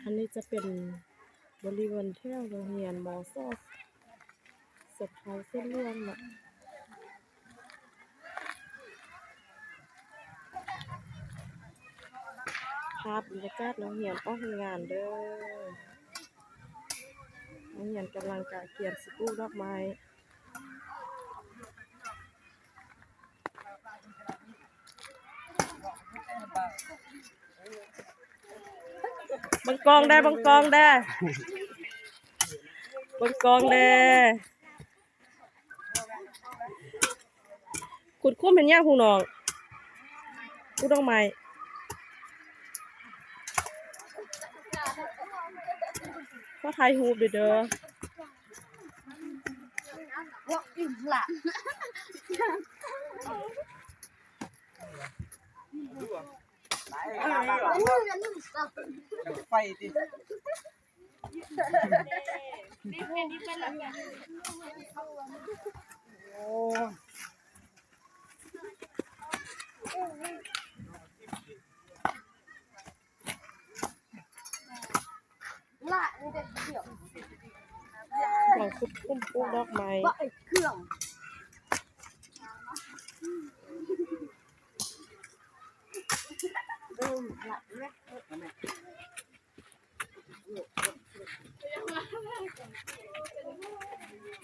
ອັນນີ້ຈະເປັນບໍລິເວນແຖວໂຮງຮຽນ ມສ ສະເພາເຊນຫຼວງເນາະ. ພາບບັນຍາກາດນັກຮຽນອອກແຮງງານເດີ້. ນັກຮຽນກຳລັງກະກຽມຊິປູກດອກໄມ້. ເບິ່ງກ້ອງແດ່ ເບິ່ງກ້ອງແດ່ ເບິ່ງກ້ອງແດ່. ຂຸດຂຸມເຮັດຫຍັງພວກນ້ອງ? ປູກດອກໄມ້. ຂໍຖ່າຍຮູບເດີ້. ໄຟຕິ. ໂອ້ຍ. ກຳລັງຂຸດຂຸມປູກດອກໄມ້. ກຳລັງຂຸດຂຸມປູກດອກໄມ້.